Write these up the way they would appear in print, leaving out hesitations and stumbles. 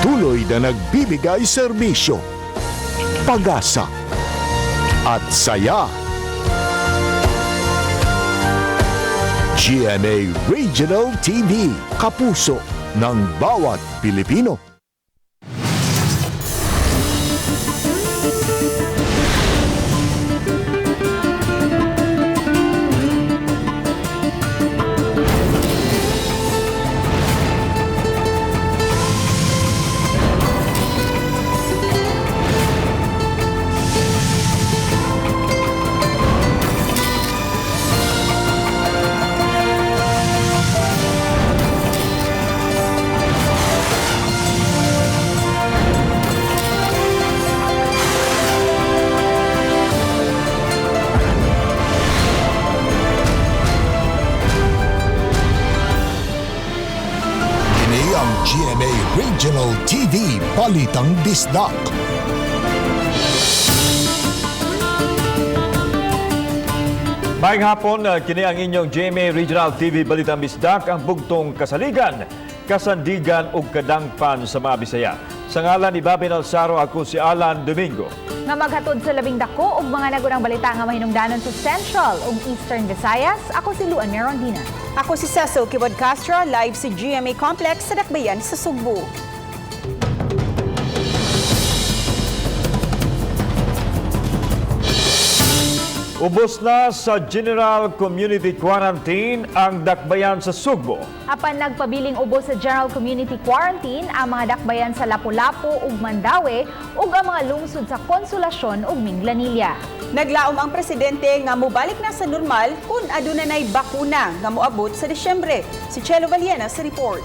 Patuloy na nagbibigay serbisyo, pag-asa, at saya. GMA Regional TV, kapuso ng bawat Pilipino. Kini ang GMA Regional TV Balitang Bisdak. Maayong hapon, kini ang inyong GMA Regional TV Balitang Bisdak, ang bugtong kasaligan, kasandigan ug kadangpan sa mga Bisaya. Sa ngalan ni Babin Alzaro, ako si Alan Domingo. Nga maghatod sa labing dako ug mga nagunang balita nga mahinungdanon sa Central ug Eastern Visayas, ako si Luan Merondina. Ako si Cecil Kibod Castro, live sa GMA Complex sa Dakbayan sa Sugbo. Ubos na sa General Community Quarantine ang dakbayan sa Sugbo. Apan nagpabiling ubos sa General Community Quarantine ang mga dakbayan sa Lapu-Lapu ug Mandaue ug ang mga lungsod sa Konsolasyon ug Minglanilla. Naglaom ang presidente nga mobalik na sa normal kung aduna nay bakuna nga moabot sa Disyembre. Si Chelo Valiena sa report.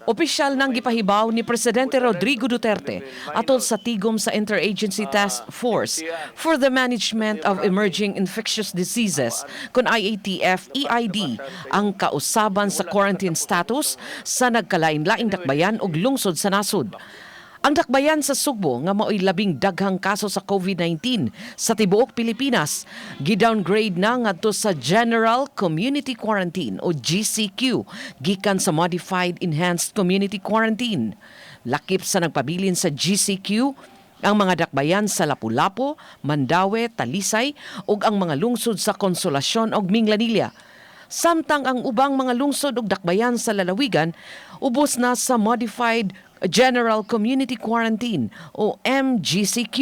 Opisyal nang gipahibaw ni Presidente Rodrigo Duterte atol sa tigom sa Interagency Task Force for the Management of Emerging Infectious Diseases kon IATF EID ang kausaban sa quarantine status sa nagkalain-laing dakbayan ug lungsod sa nasod. Ang dakbayan sa Sugbo nga maoy labing daghang kaso sa COVID-19 sa tibuok Pilipinas, gidowngrade na ngadto sa General Community Quarantine o GCQ gikan sa Modified Enhanced Community Quarantine. Lakip sa nagpabilin sa GCQ ang mga dakbayan sa Lapu-Lapu, Mandaue, Talisay ug ang mga lungsod sa Konsolasyon ug Minglanilla. Samtang ang ubang mga lungsod ug dakbayan sa lalawigan ubos na sa Modified General Community Quarantine o MGCQ.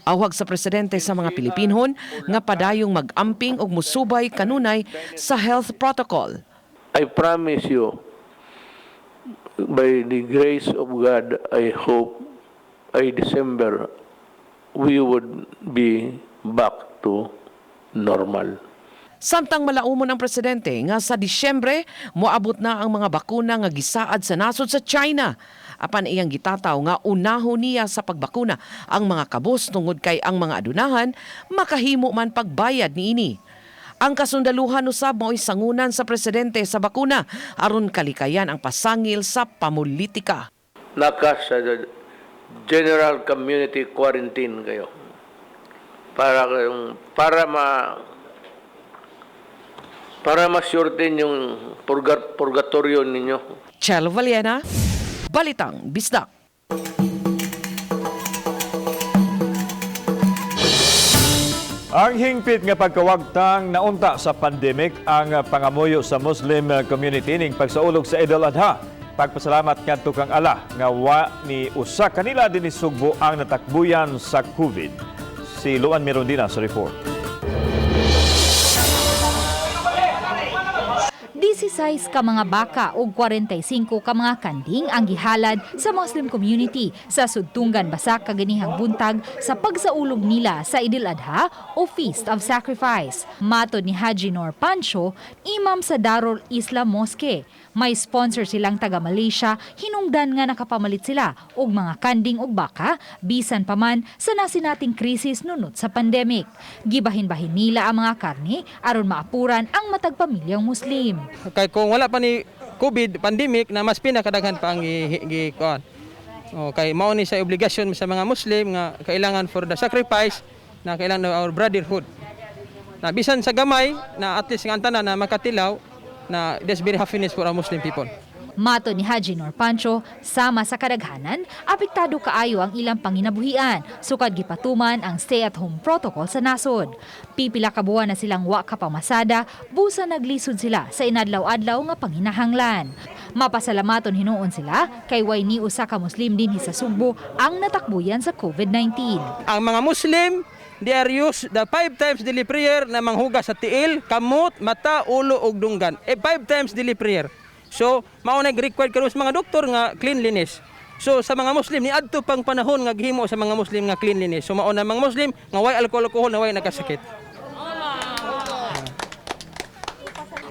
Awag sa presidente sa mga Pilipinhon nga padayong mag-amping ug musubay kanunay sa health protocol. I promise you, by the grace of God, I hope by December we would be back to normal. Samtang malaumon ang presidente nga sa Disyembre moabot na ang mga bakuna nga gisaad sa nasod sa China. Apan iyang gitataw nga unahon niya sa pagbakuna ang mga kabos tungod kay ang mga adunahan makahimo man pagbayad niini. Ang kasundaluhan usab mao'y sangunan sa presidente sa bakuna aron kalikayan ang pasangil sa pamulitika. Naka sa general community quarantine kayo. Para ma-shorten yung purgatorio ninyo. Chelo Valiena, Balitang Bisdak. Ang hingpit nga pagkawagtang naunta sa pandemic ang pangamuyo sa Muslim community ning pagsaulog sa Eid al-Adha. Pagpasalamat ngadto kang Allah nga wa ni usa kanila dinhi Sugbo ang natakbuyan sa COVID. Si Luan Mirondina sa report. 16 ka mga baka ug 45 ka mga kanding ang gihalad sa Muslim community sa Sudtunggan Basak kaganihang buntag sa pagsaulog nila sa Idil Adha o Feast of Sacrifice. Matod ni Haji Nor Pancho, imam sa Darul Islam Mosque. May sponsor silang taga Malaysia, hinungdan nga nakapamalit sila og mga kanding ug baka bisan pa man sa nasinating krisis nunot sa pandemic. Gibahin-bahin nila ang mga karne aron maapuran ang matag pamilyang Muslim. Kay kung wala pa ni COVID pandemic na mas pinakadaghan pa ang gi kuan. O kay mao ni sa obligasyon sa mga Muslim nga kailangan for the sacrifice na kailangan our brotherhood. Na bisan sa gamay na at least nga ang tanan na makatilaw na that's very happiness for our Muslim people. Matod ni Haji Nor Pancho, sama sa kadaghanan, apektado kaayo ang ilang panginabuhian, sukad gipatuman ang stay-at-home protocol sa nasod. Pipila ka buwan na silang wa kapamasada, busa naglisod sila sa inadlaw-adlaw nga panginahanglan. Mapasalamaton hinuon sila kay way ni usa ka Muslim dinhi sa Sugbo ang natakbuyan sa COVID-19. Ang mga Muslim, they are used the five times daily prayer na manghugas sa tiil, kamot, mata, ulo ug dunggan. Eh, five times daily prayer. So, mao na required karon sa mga doktor nga cleanliness. So sa mga Muslim ni adto pang panahon nga gihimo sa mga Muslim nga cleanliness. So mao na mga Muslim nga way alcohol alcohol na way nagkasakit.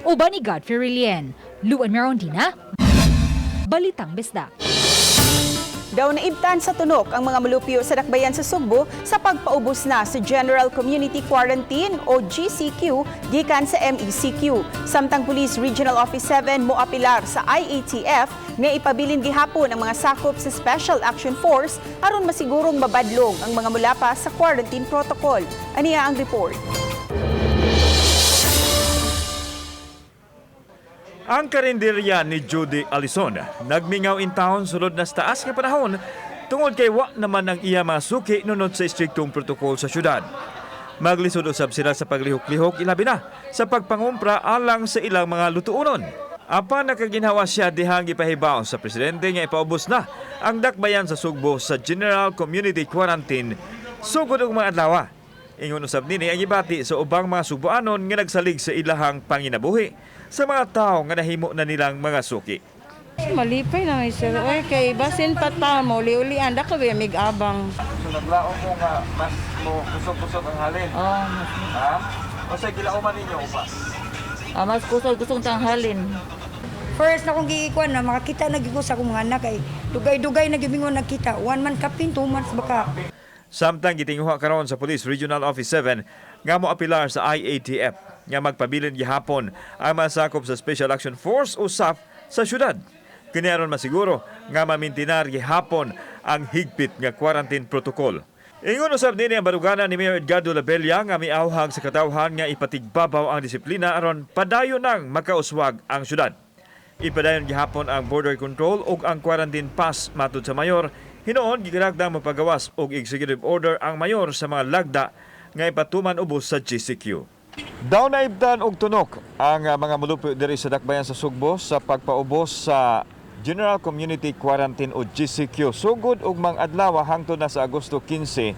Uban ni Godfrey Rilien, Luan Merondina, Balitang Bisdak. Daw naibtan sa tunok ang mga mulupyo sa dakbayan sa Sugbo sa pagpaubos na sa General Community Quarantine o GCQ gikan sa MECQ. Samtang Police Regional Office 7 moapilar sa IATF nga ipabilin gihapon ang mga sakop sa Special Action Force aron masigurong mabadlong ang mga mulapa sa quarantine protocol. Aniya ang report. Ang karinderya ni Judy Alison nagmingaw in town sulod na sa taas nga panahon tungod kay wa naman ang iya mga suki nunod sa istriktong protokol sa syudad. Maglisod usab sila sa paglihok-lihok ilabi na sa pagpangumpra alang sa ilang mga lutuonon. Apan nakaginhawa siya dihang gipahibaw sa presidente nga ipaubos na ang dakbayan sa Sugbo sa General Community Quarantine sugod og mga adlaw. Ingon usab nini ang gibati sa ubang mga Sugboanon nga nagsalig sa ilahang panginabuhi sa mga tawo nga nahimo na nilang mga suki. Malipay na may sir. Oy, kay basin pa ta mo, uli-ulian da ka ba mig-abang. So naglaom mo nga mas mo kusog-kusog ang halin. Oh, mas, Ha? O sa gilauman ninyo upa? Mas kusog kusog tanghalin. First na kong giikuan na makakita na gyud ko sa akong mga anak kay dugay-dugay na gyud mingon nagkita. 1 month kapin, 2 months baka. Samtang gitinguha karon sa Police Regional Office 7 nga moapilar sa IATF nga magpabilin gihapon ang masakop sa Special Action Force o SAF sa syudad. Kini aron masiguro nga mamintinar gihapon ang higpit nga quarantine protocol. Ingon usab nini ang baruganan ni Mayor Edgardo Labella nga miawhag sa katawhan nga ipatigbabaw ang disiplina aron padayon nang makauswag ang syudad. Ipadayon gihapon ang border control ug ang quarantine pass matud sa mayor. Hinuon gikalagdang mapagawas og executive order ang mayor sa mga lagda nga ipatuman ubos sa GCQ. Daw naibdan og tunok ang mga mulupyo diri sa dakbayan sa Sugbo sa pagpaubos sa General Community Quarantine o GCQ sugod og mga adlaw hangtod na sa Agosto 15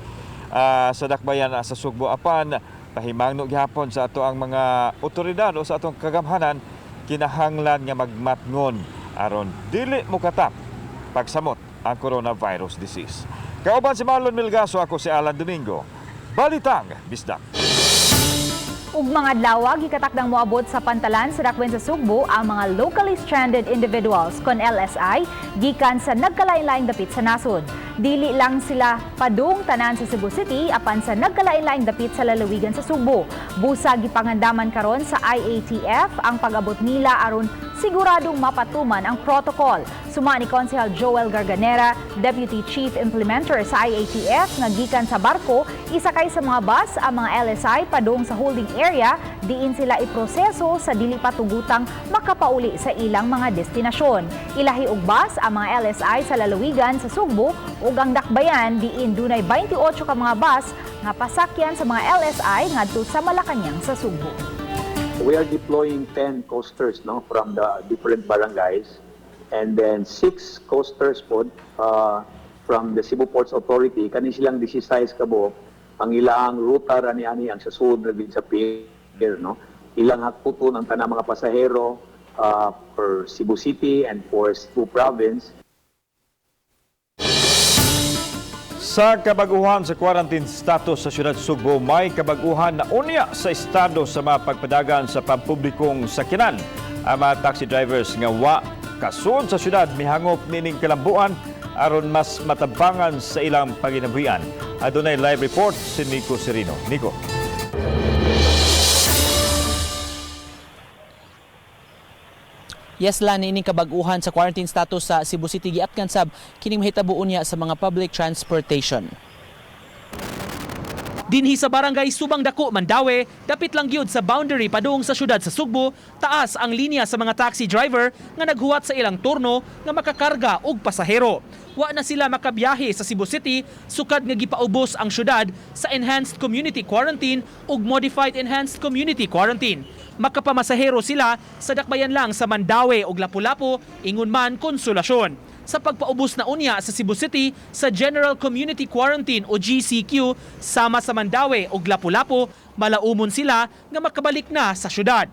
sa dakbayan sa Sugbo, apan pahimangno gihapon sa ato ang mga otoridad o sa atong kagamhanan kinahanglan nga magmatngon aron dili mokatap pagsamot ang coronavirus disease. Kauban si Marlon Milgaso, ako si Alan Domingo. Balitang Bisdak. Ug mga adlaw, gikatakdang moabot sa pantalan sa dakbayan sa Sugbo ang mga locally stranded individuals kon LSI gikan sa nagkalain-laing dapit sa nasod. Dili lang sila padung tanan sa Cebu City apan sa nagkalain-laing dapit sa lalawigan sa Sugbo. Busa gipangandaman karon sa IATF ang pag-abot nila aron siguradong mapatuman ang protocol. Suma ni Konsehal Joel Garganera, Deputy Chief Implementer sa IATF, nga gikan sa barko, isakay sa mga bus ang mga LSI padung sa holding area, diin sila iproseso sa dili patugutang makapauli sa ilang mga destinasyon. Ilahi og bus ang mga LSI sa lalawigan sa Sugbo ug ang dakbayan diin dunay 28 ka mga bus nga pasakyan sa mga LSI ngadto sa Malacañang sa Sugbo. We are deploying 10 coasters, no, from the different barangays and then 6 coasters po from the Cebu Ports Authority. Kani silang 16 ka buok. Ang ilang ruta ra ni ani ang sa sud ra gid sa pier, no. Ilang hakuton ang tanang mga pasahero for Cebu City and for Cebu Province. Sa kabaguhan sa quarantine status sa siyudad Sugbo, may kabaguhan na unya sa estado sa mga pagpadagan sa pampublikong sakyanan. Ang mga taxi drivers nga wa kasud sa siyudad mihangop nining kalambuan aron mas matabangan sa ilang panginabuhian. Adunay live report si Nico Serino. Nico. Yes, Lan, ining kabag-uhan sa quarantine status sa Cebu City giatkan sab kining mahitabo unya sa mga public transportation. Dinhi sa barangay Subang Dako, Mandaue, dapit lang gyud sa boundary padung sa syudad sa Sugbo, taas ang linya sa mga taxi driver nga naghuwat sa ilang turno nga makakarga og pasahero. Wa na sila makabiyahe sa Cebu City sukad nga gipaubos ang syudad sa Enhanced Community Quarantine ug Modified Enhanced Community Quarantine. Makapamasahero sila sa dakbayan lang sa Mandaue ug Lapu-Lapu, ingon man Konsolasyon. Sa pagpaubos na unya sa Cebu City sa General Community Quarantine o GCQ sama sa Mandaue ug Lapu-Lapu, malaumon sila nga makabalik na sa syudad.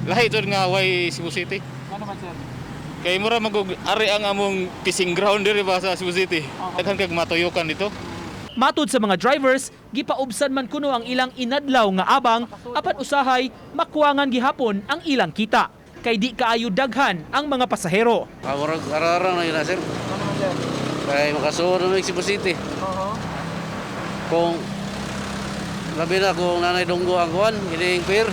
Lahi jud nga way Cebu City. Ano man, sir? Kay mura magug ari ang among fishing ground diri ba sa Cebu City. Daghan kag matuyukan dito. Matud sa mga drivers, gipaubsan man kuno ang ilang inadlaw nga abang apan usahay makuwangan gihapon ang ilang kita. Kay di kaayo daghan ang mga pasahero. Murag araw-araw na yun, sir. Kay makasuod na Cebu City. Kung labi na kung nanay dunggo ang kuan, ining pier.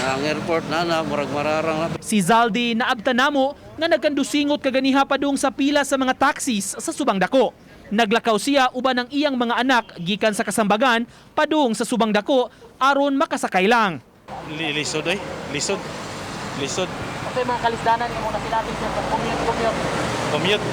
Ang airport na na, murag mararang na. Si Zaldi naabta namo nga nagkandusingot kaganiha padung sa pila sa mga taxis sa Subang Dako. Naglakaw siya uban ang iyang mga anak gikan sa Kasambagan padung sa Subang Dako aron makasakay lang. Lisod ay, lisod. Lisod. Kasi mga kalisdanan nga muna sila sir commute commute. Commute.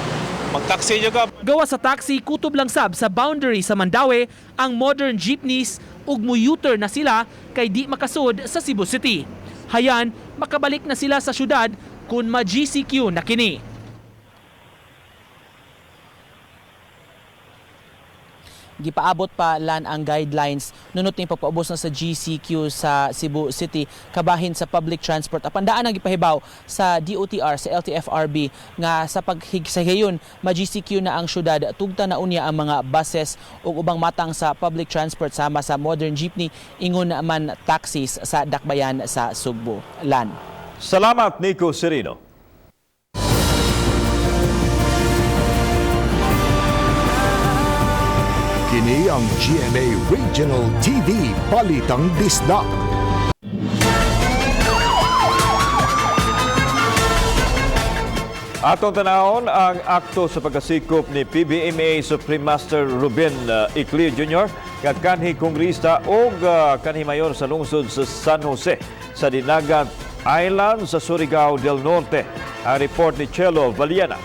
Magtaxi jud ka. Gawa sa taxi, kutob lang sab sa boundary sa Mandaue ang modern jeepneys ug mu-U-turn na sila kay di makasud sa Cebu City. Hayan, makabalik na sila sa syudad kung ma-GCQ na kini. Gipaabot pa lan ang guidelines nunot ni pagpaubos na sa GCQ sa Cebu City kabahin sa public transport. Apan daan ang gipahibaw sa DOTR sa LTFRB nga sa paghigayon ma-GCQ na ang syudad, tugta na unya ang mga buses ug ubang matang sa public transport sama sa modern jeepney ingon man taxis sa dakbayan sa Sugbo. Lan. Salamat, Nico Serino. Kini ang GMA Regional TV Balitang Bisdak. Atong tanawon ang akto sa pagkasikop ni PBMA Supreme Master Ruben Ecleo Jr. nga kanhi kongrista o kanhi mayor sa lungsod sa San Jose sa Dinagat Island sa Surigao del Norte. Ang report ni Chelo Valiana.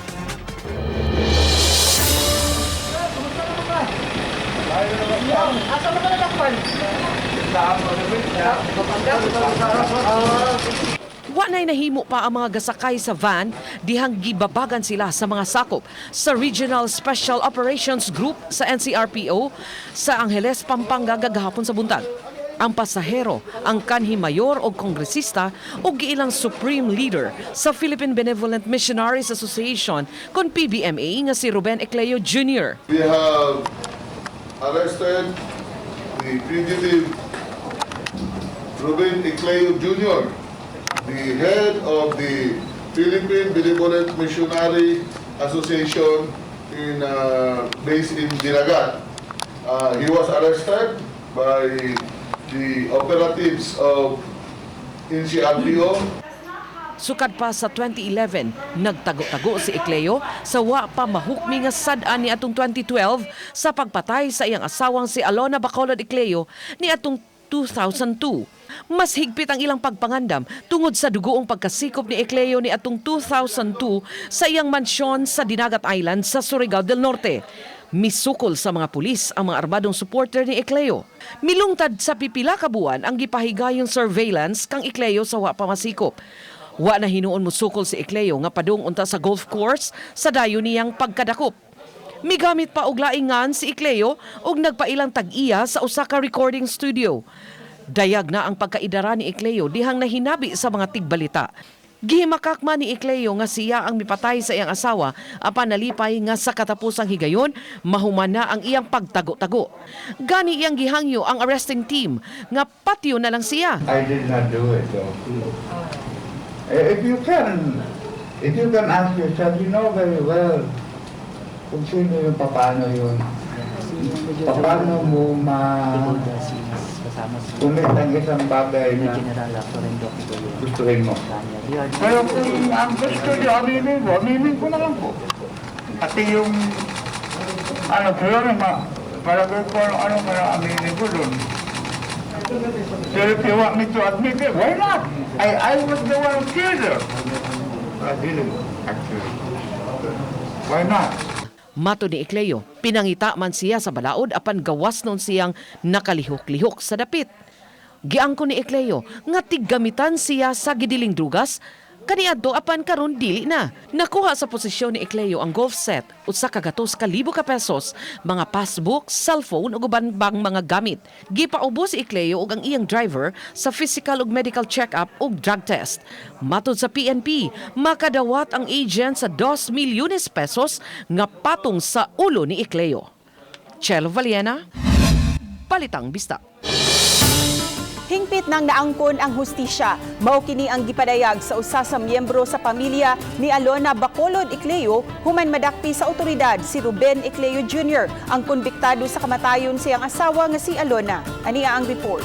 Wa na'y nahimo pa ang mga gasakay sa van dihang gibabagan sila sa mga sakop sa Regional Special Operations Group sa NCRPO sa Angeles, Pampanga gagahapon sa buntag. Ang pasahero, ang kanhi mayor o kongresista o giilang supreme leader sa Philippine Benevolent Missionaries Association kon PBMA nga si Ruben Ecleo Jr. We have arrested the fugitive Ruben Ecleo Jr., the head of the Philippine Benevolent Missionary Association based in Dinagat. He was arrested by the operatives of NCRPO. Sukad pa sa 2011, nagtago-tago si Ecleo sa wa pa mahukmi nga sad-an ni atong 2012 sa pagpatay sa iyang asawang si Alona Bacolod Ecleo ni atong 2002. Mas higpit ang ilang pagpangandam tungod sa dugoong pagkasikop ni Ecleo ni atong 2002 sa iyang mansyon sa Dinagat Island sa Surigao del Norte. Misukol sa mga pulis ang mga armadong supporter ni Ecleo. Milungtad sa pipila ka buwan ang gipahigayong surveillance kang Ecleo sa wa pa masikop. Wa na hinuon mosukol si Ecleo nga padung unta sa golf course sa dayon niyang pagkadakop. Migamit pa og laingan si Ecleo ug nagpailang tag-iya sa usa ka recording studio. Dayag na ang pagkaidara ni Ecleo dihang nahinabi sa mga tigbalita. Gihimakak man ni Ecleo nga siya ang mipatay sa iyang asawa apan nalipay nga sa katapusang higayon mahuman na ang iyang pagtago-tago. Gani iyang gihangyo ang arresting team nga patyo na lang siya. I did not do it though. If you can ask yourself, you know very well kung sino yung paano yun. Paano mo ma commit ang isang bagay na gustuhin mo. Pero kung ang gusto niyo, aminin ko, aminin ko na lang po. Pati yung, ano, pero ma, Palagay ko ano ano aminin ko dun. So if you want me to admit it, why not? I was the one who killed her. I didn't, actually. Why not? Matud ni Ecleo, pinangita man siya sa balaod apan gawas noon siyang nakalihok-lihok sa dapit. Giangko ni Ecleo nga tiggamitan siya sa gidiling drugas kaniadto apan karon dili na. Nakuha sa posisyon ni Ecleo ang golf set, 100,000 ka pesos, mga passbook, cellphone ug uban pang mga gamit. Gipaubos si Ecleo ug ang iyang driver sa physical ug medical check-up ug drug test. Matod sa PNP, makadawat ang agent sa 2 milyones pesos nga patong sa ulo ni Ecleo. Chelo Valiena, Balitang Bisdak. Hingpit nang naangkon ang hustisya. Mao kini ang gipadayag sa usa sa miyembro sa pamilya ni Alona Bacolod Ecleo human madakpi sa otoridad si Ruben Ecleo Jr., ang konbiktado sa kamatayon sa iyang asawa nga si Alona. Ania ang report.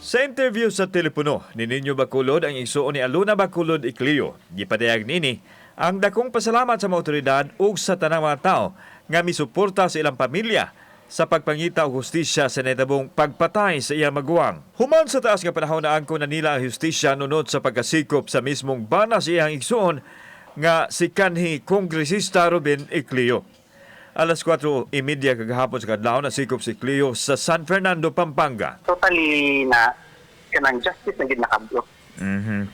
Sa interview sa telepono ni Ninyo Bacolod ang igsuon ni Alona Bacolod Ecleo, gipadayag nini ang dakong pasalamat sa mga otoridad ug sa tanang mga tao nga misuporta sa ilang pamilya sa pagpangita og hustisya sa nahitabong pagpatay sa iyang maguwang. Human sa taas nga panahon na angkon na nila ang hustisya nunod sa pagkasikop sa mismong bana sa iyang igsuon nga si kanhi Kongresista Ruben Ecleo. Alas 4:30 kagahapon sa kadlawon nasikop si Ecleo sa San Fernando, Pampanga. Totally na kanang justice na gid nakabot.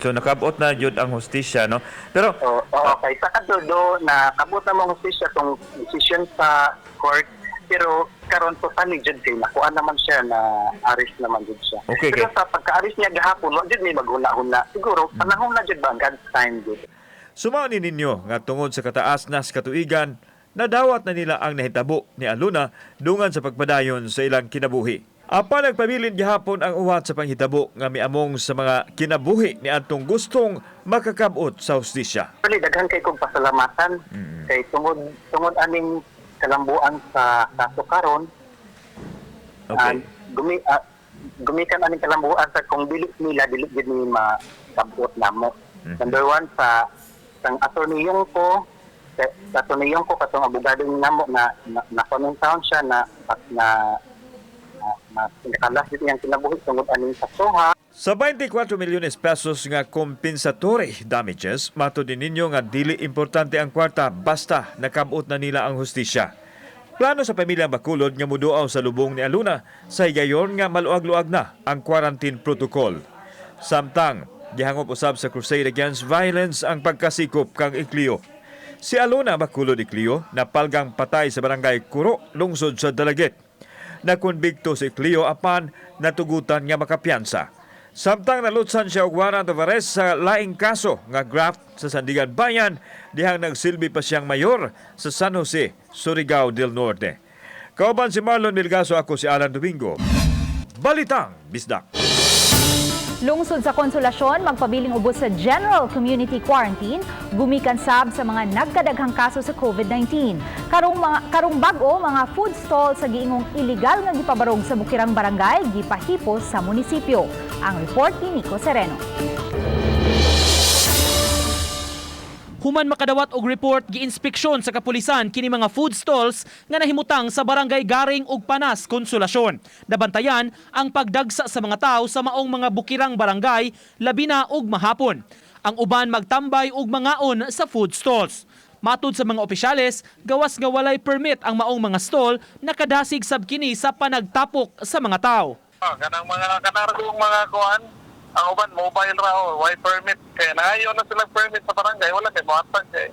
So nakabot na jud ang hustisya, no? Pero So, oo, kay sa kadto na kabot na mong hustisya tong decision sa court, pero karon totally jud kay nakuha naman siya na arrest naman jud siya. Pero sa pagka-arrest niya gahapon, wa jud may maghuna-huna. Siguro panahon na jud ba ang God's time jud. Sumao ni ninyo nga tungod sa kataas na sa katuigan, nadawat na nila ang nahitabo ni Aluna dungan sa pagpadayon sa ilang kinabuhi. Apan nagpabilin gihapon ang uwat sa panghitabo nga miamong sa mga kinabuhi ni atong gustong makakabot sa hustisya. Actually, daghan kay kong pasalamatan kay tungod tungod aning kalambuan sa kaso karon. Gumikan aning kalambuan sa kung dili nila dili gid ni makabot namo. Number one sa sang attorney yung ko sa attorney yung ko katong abogado namo na na, na town siya na na na, na pinakalas dito iyang kinabuhi tungod aning kasoha. Sa 24 milyones pesos nga compensatory damages, matud ni ninyo nga dili importante ang kwarta basta nakabot na nila ang hustisya. Plano sa pamilyang Bacolod nga muduaw sa lubong ni Aluna sa higayon nga maluag-luag na ang quarantine protocol. Samtang, gihangop usab sa Crusade Against Violence ang pagkasikop kang Ecleo. Si Alona Bacolod Ecleo napalgang patay sa barangay Kuro, lungsod sa Dalaguete. Nakonbikto si Ecleo apan natugutan nga makapiyansa. Samtang nalutsan siya og warrant of arrest sa laing kaso nga graft sa Sandiganbayan dihang nagsilbi pa siyang mayor sa San Jose, Surigao del Norte. Kauban si Marlon Milgaso, ako si Alan Domingo. Balitang Bisdak. Lungsod sa Konsolasyon, magpabiling ubos sa General Community Quarantine, gumikan sab sa mga nagkadaghang kaso sa COVID-19. Karong bag-o, mga food stall sa giingong iligal nga gipabarog sa Bukirang Barangay, gipahipos sa munisipyo. Ang report ni Nico Sereno. Human makadawat og report, giinspeksyon sa kapulisan kini mga food stalls nga nahimutang sa Barangay Garing ug Panas, Konsolasyon. Nabantayan ang pagdagsa sa mga tao sa maong mga bukirang barangay, labi na og mahapon. Ang uban magtambay og mangaon sa food stalls. Matud sa mga opisyales, gawas nga walay permit ang maong mga stall, nakadasig sab kini sa panagtapok sa mga tao. Kanang mga kanargong mga kuan, ang uban mobile ra o way permit kay naayo na silang permit sa barangay, wala kay mohatag kay.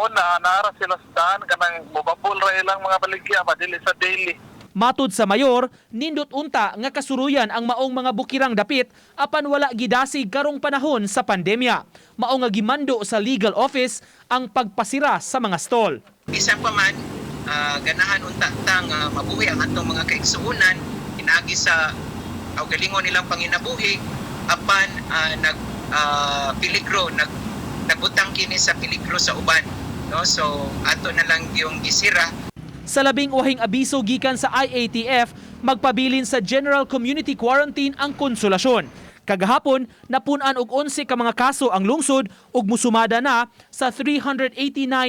Una naara sila sa daan kanang mobabol ra ilang mga baligya pa dili sa daily. Matud sa mayor, nindot unta nga kasuruyan ang maong mga bukirang dapit apan wala gidasig karong panahon sa pandemya. Mao nga gimando sa legal office ang pagpasira sa mga stall. Bisan pa man ganahan unta ta nga mabuhi ang atong mga kaigsuonan pinaagi sa kaugalingon nilang panginabuhi apan nag peligro nagbutang kini sa peligro sa uban, no? So ato na lang yung gisira. Sa labing uhing abiso gikan sa IATF, magpabilin sa General Community Quarantine ang Konsolasyon. Kagahapon, napun-an og 11 ka mga kaso ang lungsod ug musumada na sa 389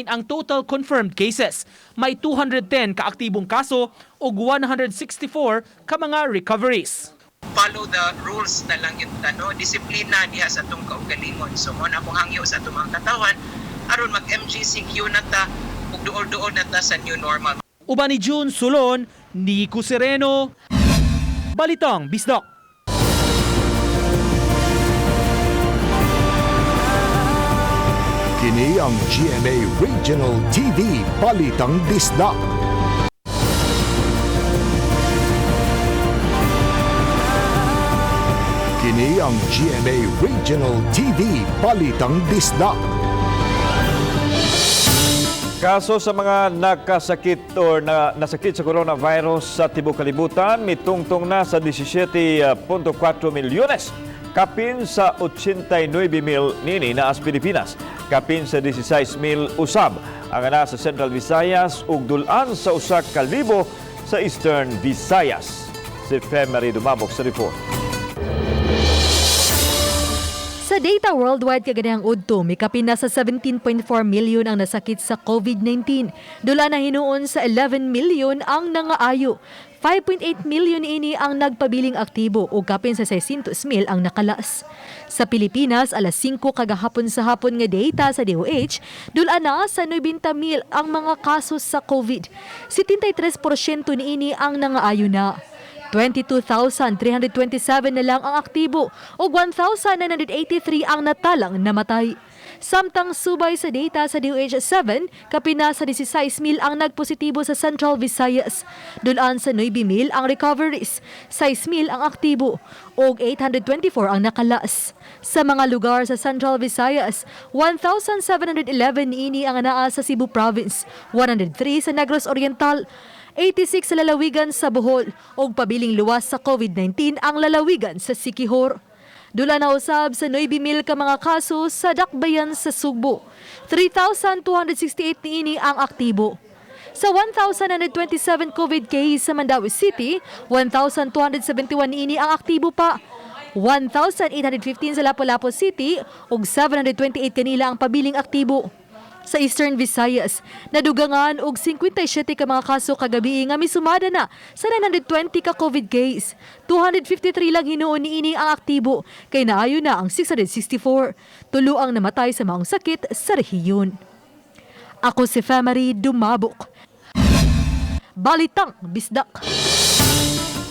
ang total confirmed cases. May 210 ka aktibong kaso ug 164 ka mga recoveries. Follow the rules na lang yun, no? Disiplina diha sa atong kaugalingon. So mo na akong hangyo sa atong mga katawan aron mag MGCQ na ta ug duol-duol na ta sa new normal. Uban ni June Sulon, Nico Sereno, Balitang Bisdok. Kini ang GMA Regional TV Balitang Bisdak. Kini ang GMA Regional TV Balitang Bisdak. Kaso sa mga nakasakit or nasakit sa coronavirus sa tibuok kalibutan, mitungtong na sa 17.4 milyones. Kapin sa 89 mil nini naa sa Pilipinas. Kapin sa 16 mil usab ang ana sa Central Visayas ug dul-an sa 1,000 sa Eastern Visayas. Si Femery Dumabok sa report. Sa data worldwide kaganihang udto, mikapin na sa 17.4 million ang nasakit sa COVID-19. Dula na hinuon sa 11 million ang nangaayo. 5.8 million ini ang nagpabiling aktibo o kapin sa 600 mil ang nakalas. Sa Pilipinas, alas 5 kagahapon sa hapon nga data sa DOH, dula na sa 90 mil ang mga kaso sa COVID. 73% niini ang nangaayo na. 22,327 na lang ang aktibo ug 1,983 ang natalang namatay. Samtang subay sa data sa DOH-7, kapina sa 16,000 ang nagpositibo sa Central Visayas. Dulaan sa 9,000 ang recoveries, 6,000 ang aktibo ug 824 ang nakalas. Sa mga lugar sa Central Visayas, 1,711 niini ang naa sa Cebu Province, 103 sa Negros Oriental, 86 sa lalawigan sa Bohol ug pabiling luwas sa COVID-19 ang lalawigan sa Siquijor. Dula na usab sa 9,000 ka mga kaso sa Dakbayan sa Sugbo. 3,268 niini ang aktibo. Sa 1,127 COVID case sa Mandaue City, 1,271 niini ang aktibo pa. 1,815 sa Lapu-Lapu City ug 728 kanila ang pabiling aktibo. Sa Eastern Visayas, nadugangan og 57 ka mga kaso kagabi nga misumada na sa 920 ka COVID case. 253 lang hinuon niini ang aktibo kay naayo na ang 664. Tulo ang namatay sa maong sakit sa rehiyon. Ako si Femary Dumabok. Balitang Bisdak.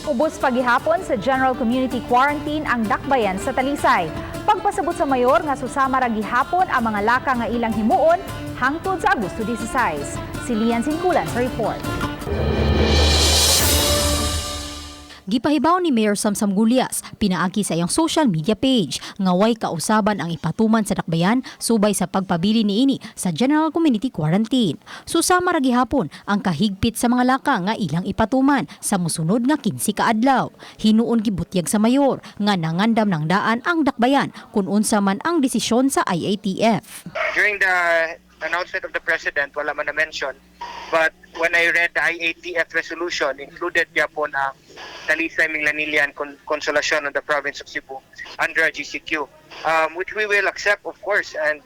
Ubos pagihapon sa General Community Quarantine ang dakbayan sa Talisay. Pagpasabot sa mayor nga susama ra gihapon ang mga laka nga ilang himuon hangtod sa Agosto 16. Si Lian Sinkulan sa report. Gipahibaw ni Mayor Samsam Gulyas pinaagi sa iyang social media page nga way kausaban ang ipatuman sa dakbayan subay sa pagpabili niini sa General Community Quarantine. Susama ra gihapon ang kahigpit sa mga laka nga ilang ipatuman sa musunod nga 15 ka adlaw. Hinuon gibutyag sa mayor nga nangandam ng daan ang dakbayan kung unsa man ang desisyon sa IATF. During the announcement of the president, wala man na-mention. But when I read the IATF resolution, included gyapon ang Talisay, Minglanilla, and Consolacion on the province of Cebu under GCQ, which we will accept, of course, and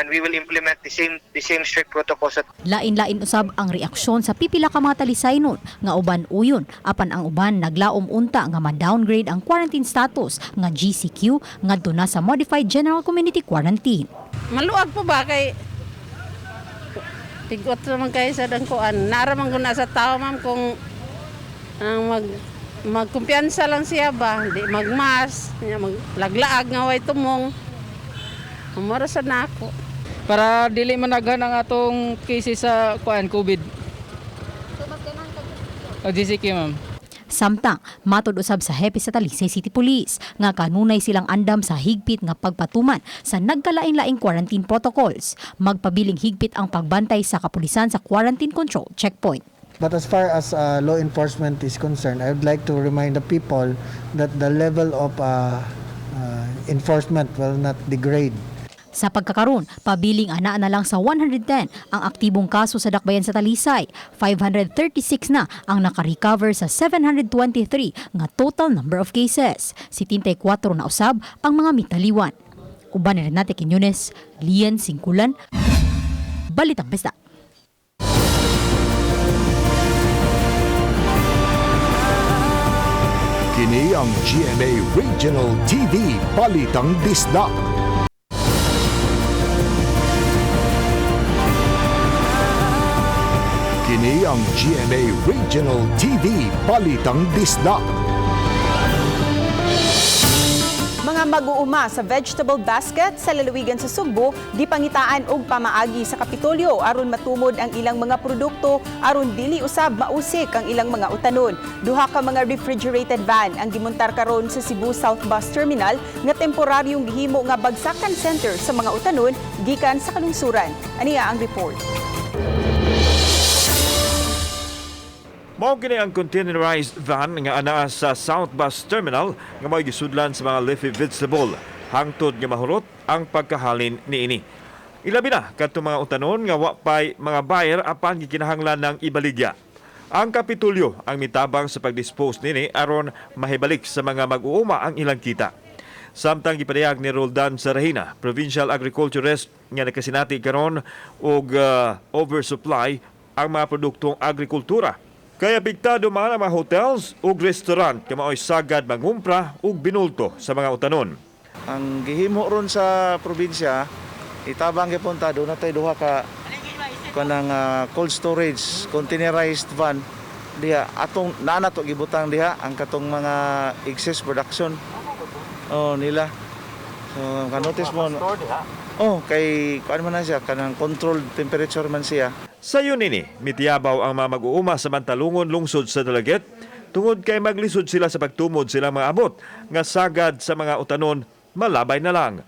we will implement the same strict protocols that Lain-lain usab ang reaksyon sa pipila ka mga Talisaynon nga uban uyon apan ang uban naglaom unta nga ma-downgrade ang quarantine status nga GCQ ngadto na sa Modified General Community Quarantine. Maluag po ba kay tigot naman kayo sa dangkuan. Naraman ko na sa tao, ma'am, kung ang magkumpiyansa lang siya ba, di magmas, maglaglaag nga way tumong. Mura sa nako. Para dili managhan ang atong cases sa kuan COVID. O GCQ, ma'am. Samtang matud usab sa hepe sa Talisay City Police nga kanunay silang andam sa higpit nga pagpatuman sa nagkalain-laing quarantine protocols. Magpabiling higpit ang pagbantay sa kapulisan sa quarantine control checkpoint. But as far as law enforcement is concerned, I would like to remind the people that the level of enforcement will not degrade. Sa pagkakaron, pabiling ana na lang sa 110 ang aktibong kaso sa dakbayan sa Talisay. 536 na ang nakarecover sa 723 nga total number of cases. 74 na usab ang mga mitaliwan. Uban ni Renate Quiñones, Lian Singkulan, Balitang Bisdak. Kini ang GMA Regional TV Balitang Bisdak. Kini ang GMA Regional TV Balitang Bisdak. Mga mag-uuma sa vegetable basket sa lalawigan sa Sugbo gipangitaan og pamaagi sa Kapitolyo aron matumod ang ilang mga produkto aron dili usab mausik ang ilang mga utanon. Duha ka mga refrigerated van ang gimontar karon sa Cebu South Bus Terminal nga temporaryong gihimo nga bagsakan center sa mga utanon gikan sa kalungsuran. Aniya ang report. Mao kini ang containerized van nga anaa sa South Bus Terminal nga mao'y gisudlan sa mga leafy vegetable hangtod nga mahurot ang pagkahalin niini. Ilabi na kadtong mga utanon nga wa pay mga buyer apan gikinahanglan ng ibaligya. Ang Kapitolyo ang mitabang sa pagdispose nini aron mahibalik sa mga mag-uuma ang ilang kita. Samtang gipadayag ni Roldan Sarahina, Provincial Agriculturist nga nakasinati karon og oversupply ang mga produktong agrikultura. Kaya apektado man ang mga hotels ug restaurant kay mao'y sagad mangumpra ug binulto sa mga utanon. Ang gihimo ron sa probinsya, itabang gyapon ta doon natay duha ka kanang cold storage containerized van diha atong naa na to gibutang diha ang katong mga excess production oh nila. So ka-notice mo, oh, kay kuan man na siya, kanang controlled temperature man siya. Sayon nini, mitiyabaw ang mga mag-uuma sa Mantalungon lungsod sa Dalaguete tungod kay maglisod sila sa pagtumod silang mga abot nga sagad sa mga utanon malabay na lang.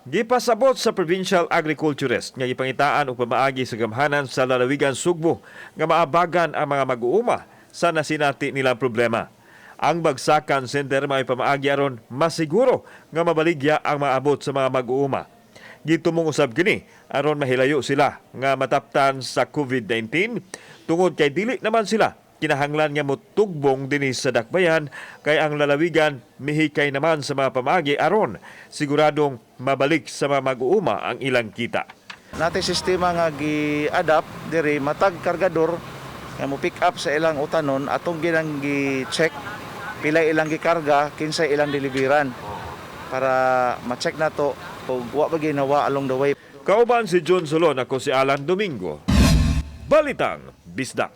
Gipasabot sa Provincial Agriculturist nga gipangitaan og pamaagi sa gamhanan sa lalawigan Sugbo nga maabagan ang mga mag-uuma sa nasinati nilang problema. Ang bagsakan center may pamaagi aron masiguro nga mabaligya ang mga abot sa mga mag-uuma. Gitumong usab kini aron mahilayo sila nga mataptan sa COVID-19 tungod kay dili naman sila kinahanglan nga motugbong dinhi sa dakbayan kay ang lalawigan mihikay naman sa mga pamaagi aron siguradong mabalik sa mga mag-uuma ang ilang kita. Natay sistema nga gi-adapt diri, matag kargador nga mo pick up sa ilang utanon, atong ginang gi-check pila ilang gikarga, kinsay ilang deliveran para ma-check nato kung wa ba ginawa along the way. Kauban si John Solon, ako si Alan Domingo. Balitang Bisdak.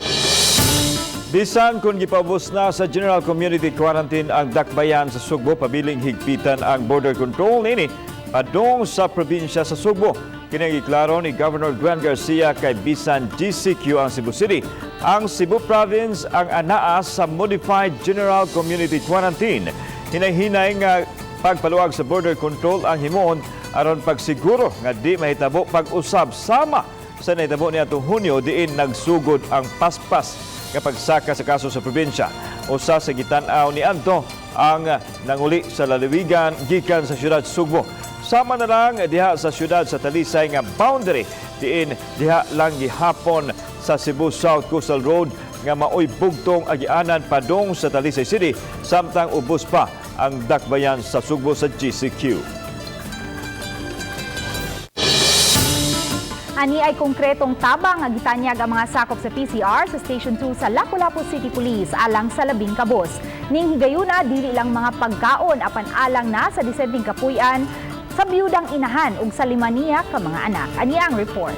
Bisan kung gipaubos na sa General Community Quarantine ang dakbayan sa Sugbo, pabiling higpitan ang border control nini padung sa probinsya sa Sugbo. Kini giklaro ni Governor Gwen Garcia kay bisan GCQ ang Cebu City, ang Cebu Province ang anaa sa Modified General Community Quarantine. Hinay-hinay nga pagpaluwag sa border control ang himuon aron pagsiguro nga di mahitabo pag-usab sama sa nahitabo niadtong Hunyo diin nagsugod ang paspas nga pagsaka sa kaso sa probinsya. Usa sa gitan-aw ni Anto ang nanguli sa lalawigan gikan sa siyudad Sugbo. Sama na lang diha sa siyudad sa Talisay nga boundary diin diha lang gihapon sa Cebu South Coastal Road nga maoy bugtong agianan padung sa Talisay City samtang ubos pa ang dakbayan sa Sugbo sa GCQ. Ani ay konkretong tabang nga gitanyag ang mga sakop sa PCR sa Station 2 sa Lapu-Lapu City Police alang sa 10 kabus. Ning higayuna dili lang mga pagkaon apan alang na sa disenteng kapuy-an sa biyudang inahan ug sa 5 niya ka mga anak. Ani ang report.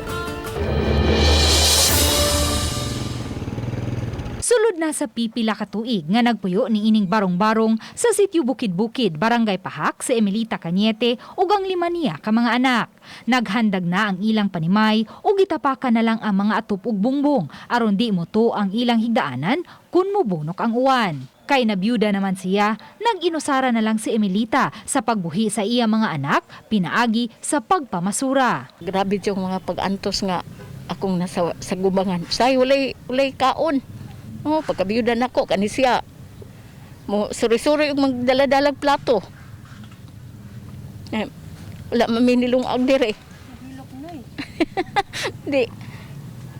Sulod na sa pipila ka tuig nga nagpuyo ni ining barong-barong sa sitio Bukid-Bukid, Barangay Pahak sa Emilita Cañete ug ang 5 niya ka mga anak. Naghandag na ang ilang panimay ug gitapakan na lang ang mga atop ug bungbong aron di moto ang ilang higdaanan kun mobunok ang uwan. Kay nabiyuda naman siya, nag-inusara na lang si Emilita sa pagbuhi sa iya mga anak, pinaagi sa pagpamasura. Grabe yung mga pag-antos nga akong nasa sa gubangan. Say walay walay kaon. Oh, pagkabiyuda nako kani siya. Mo suri-suri og magdala-dalag plato. Eh, Wala man mi nilungag dire. Di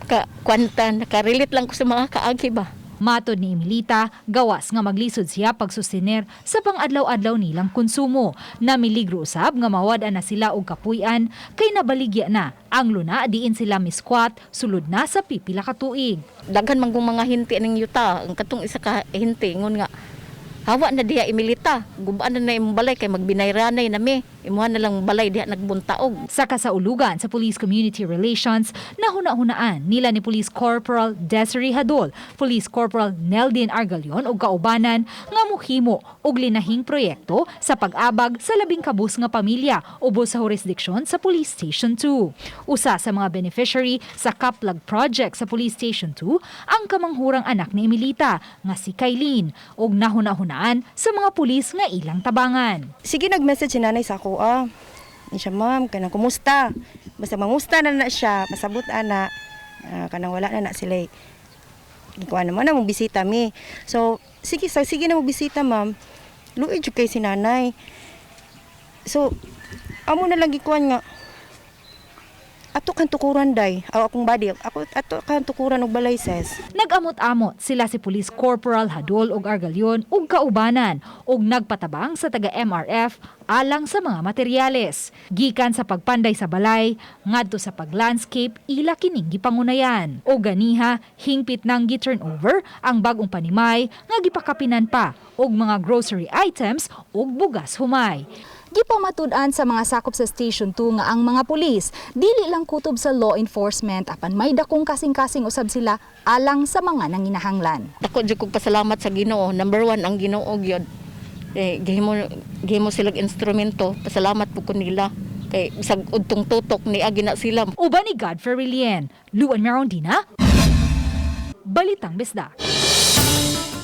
ka kwanta, nakarelate lang ko sa mga kaagi ba. Matod ni Emilita, gawas nga maglisod siya pagsustener sa pang-adlaw-adlaw nilang konsumo. Namiligro usab nga mawad-an na sila og kapuy-an kay nabaligya na ang luna diin sila miskwat sulod na sa pipila ka tuig. Daghan man kong mga hinti ning yuta, ang katong isa ka hinti ingon nga hawa na diha, Emilita, gubaan na na imong balay kay magbinayranay na mi. Imuha na lang balay diha nagbuntaog. Sa kasaulugan sa Police Community Relations, nahuna-hunaan nila ni Police Corporal Desiree Hadol, Police Corporal Neldin Argalion ug kaubanan nga muhimo og linahing proyekto sa pag-abag sa 10 kabus nga pamilya ubos sa jurisdiksyon sa Police Station 2. Usa sa mga beneficiary sa Kaplag Project sa Police Station 2 ang kamanghurang anak ni Emilita nga si Kailin ug nahuna-hunaan sa mga pulis nga ilang tabangan. Sige, nag-message si nanay sa ako ah. Ni siya, ma'am, kanang kumusta? Basta mangusta na na siya, pasabot ana. Ah, kanang wala na na sila. Ikuha naman na mo bisita mi. So, sige, sa sige na mo bisita, ma'am. Luoy jud kay si nanay. So, amo na lang gikuan nga ato kan tukuran day. Aw, akong body. Ako ato kan tukuran og balay, ses. Nag-amot-amot sila si Police Corporal Hadol og Argalion ug kaubanan ug nagpatabang sa taga MRF alang sa mga materyales. Gikan sa pagpanday sa balay ngadto sa paglandscape ila kining gipangunayan. O ganiha hingpit nang gi-turnover ang bagong panimay nga gipakapinan pa og mga grocery items ug bugas humay. Gipamatud-an sa mga sakop sa Station 2 nga ang mga pulis dili lang kutob sa law enforcement apan may dakong kasing-kasing usab sila alang sa mga nanginahanglan. Dako jud kog pasalamat sa Ginoo. Number one ang Ginoo gyud. Eh, gihimo gihimo silang instrumento. Pasalamat po ko nila. Kay bisag udtong tutok ni agi na sila. Uban ni Godfrey Relien, Luan Merondina, Balitang Bisdak.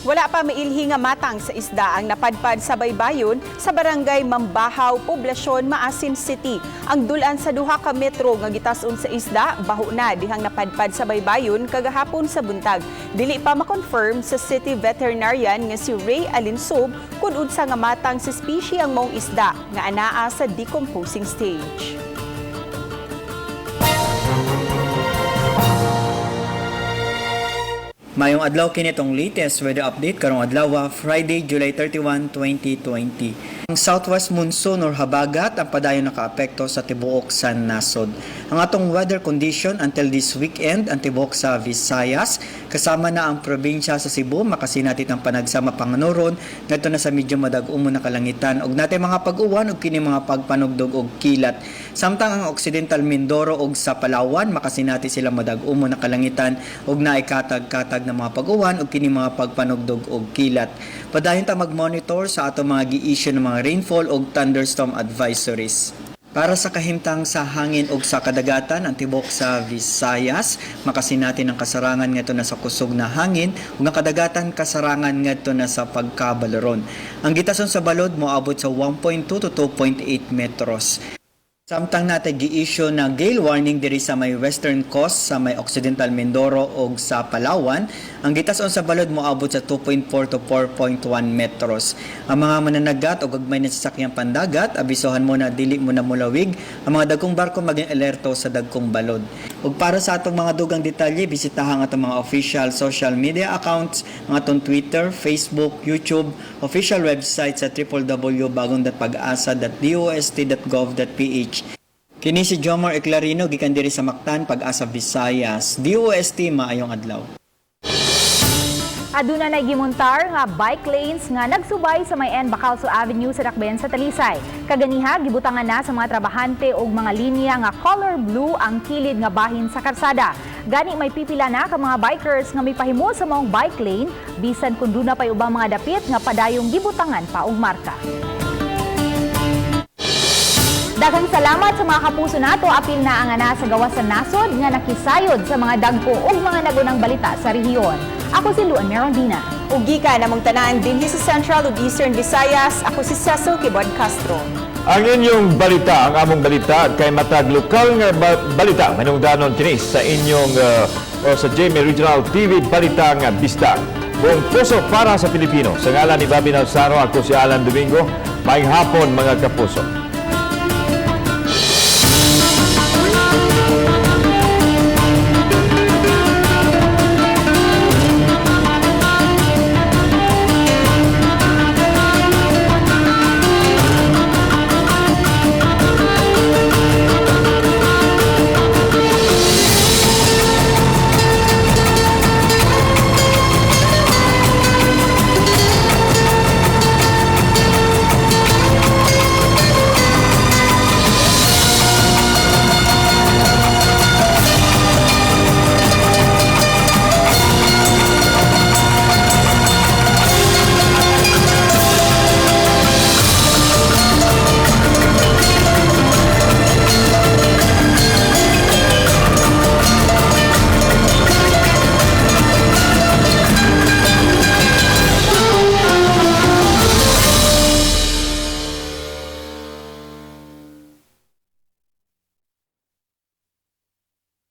Wala pa mailhi nga matang sa isda ang napadpad sa baybayon sa barangay Mambahaw, Poblasyon, Maasim City. Ang dulan sa 2 ka metro nga gitason sa isda, baho na dihang napadpad sa baybayon kagahapon sa buntag. Dili pa makonfirm sa city veterinarian nga si Ray Alinsob kung unsa nga matang sa species ang maong isda nga anaa sa decomposing stage. Mayong adlaw, kini tong latest weather update karong adlaw, Friday, July 31, 2020. Ang southwest monsoon or habagat ang padayon nakaapekto sa tibuok sa nasod. Ang atong weather condition until this weekend, ang tibuok sa Visayas kasama na ang probinsya sa Cebu makasinati ang panagsama panganuron ngadto na sa medyo madag-umo na kalangitan ug natay mga pag-uwan ug kini mga pagpanugdog og kilat. Samtang ang Occidental Mindoro ug sa Palawan makasinati sila madag-umo na kalangitan ug naay katag-katag na mga pag-uwan ug kini mga pagpanugdog og kilat. Padayon ta mag-monitor sa atong mga gi-issue ng mga rainfall ug thunderstorm advisories. Para sa kahimtang sa hangin ug sa kadagatan, ang tibok sa Visayas makasinati ng kasarangan ngadto na sa kusog na hangin ug ang kadagatan kasarangan ngadto na sa pagkabaloron. Ang gitason sa balod moabot sa 1.2 to 2.8 metros. Samtang natay gi-issue na gale warning diri sa may western coast, sa may Occidental Mindoro ug sa Palawan, ang gitason sa balod moabot sa 2.4 to 4.1 metros. Ang mga mananagat o gagmay na sasakyang pandagat, abisohan mo na dili mo na mulawig. Ang mga dagkong barko maging alerto sa dagkong balod. Ug para sa atong mga dugang detalye, bisitahan ang atong mga official social media accounts, ang atong Twitter, Facebook, YouTube, official website sa www.bagong.pagasa.dost.gov.ph. Kini si Jomar Eclarino gikan diri sa Mactan, Pag-asa Visayas. DOST, maayong adlaw. Aduna na gimontar nga bike lanes nga nagsubay sa may N. Bacalso Avenue sa Dakbayan sa Talisay. Kaganiha gibutangan na sa mga trabahante og mga linya nga color blue ang kilid nga bahin sa karsada. Gani may pipila na ka mga bikers nga mipahimo sa maong bike lane bisan kun duna pay ubang mga dapit nga padayong gibutangan pa og marka. Daghang salamat sa mga kapuso nato, apil na ang ana sa gawas sa nasod nga nakisayod sa mga dagko ug mga nagunang balita sa rehiyon. Ako si Luan Merondina. Ug gikan namong tanan dinhi sa Central ug Eastern Visayas, ako si Cecil Kibon Castro. Ang inyong balita, ang among balita kay matag lokal nga balita manungdanon kini sa inyong o sa GMA Regional TV Balita nga Bisdak. Buong puso para sa Pilipino. Sa ngalan ni Bobby Nalsaro, ako si Alan Domingo. Maayong hapon, mga kapuso.